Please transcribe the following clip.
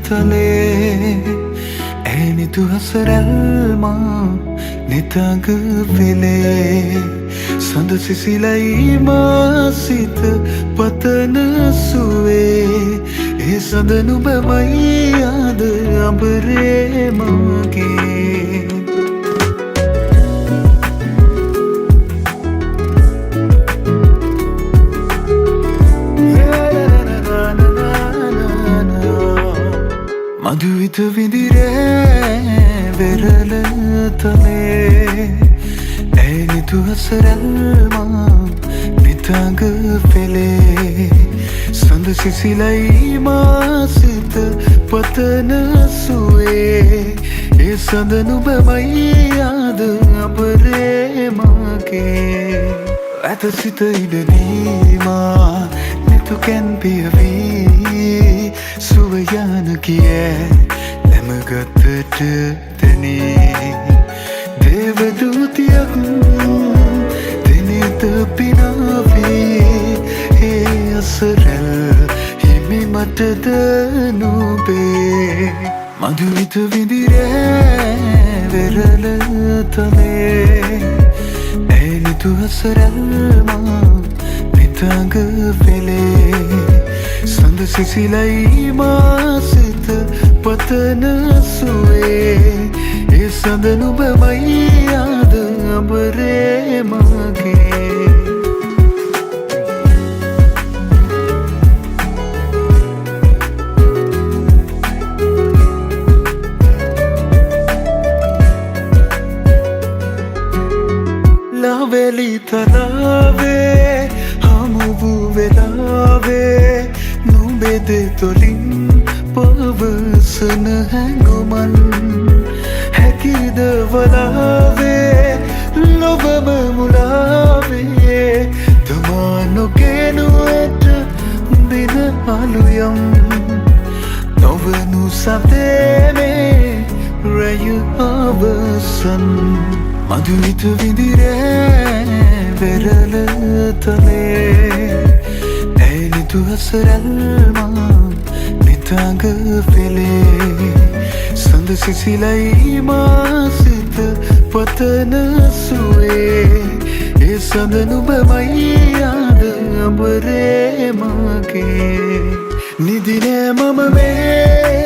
තලේ ඇය නිදුහස රැල්මා නිතඟ පෙළේ සඳ සිසිලයි මා සිත පතන සුවේ ඒ සඳ නුඹමයි අද අඹරේ මගේ. මధుවිත විඳිරේ වෙරළ තලේ ඇය නිදුහස රැල්මා නිතඟ පෙළේ සඳ සිසිලයි මා සිත පතන සුවේ ඒ සඳ නුඹමයි අද අඹරේ මගේ. ඇත සිත ඉඩ දීමා නිතුකෙන් පියවී සුව යන කිය නැමගතට තැනේ දේවදූතියක් දෙනෙත පිනාවේ ඒ අසරැල් හිමි මටද නුබේ. මధుවිත විඳිරේ වෙරළ තලේ ඇය නිදුහස රැල්මා නිතඟ පෙළේ සඳ සිසිලයි මා සිත පතන සුවේ ඒ සඳ නුඹමයි අද අඹරේ මගේ. ලාවැලි තරාවේ හමු වූ වෙලාවේ නුඹේ දෙතොලින් පවසන හැඟුමන් හැකිද වලාවේ ලොවම මුලාවේ තමා නොගේනුවට දින අලුයම් නොවනු සතේ රැය අවසන්. මధుවිත විඳිරේ වෙරළ තලේ ඇය නිදුහස රැල්මා නිතඟ පෙළේ සඳ සිසිලයි මා සිත පතන සුවේ ඒ සඳ නුඹමයි අද අඹරේ මගේ. නිදි නෑ මම මේ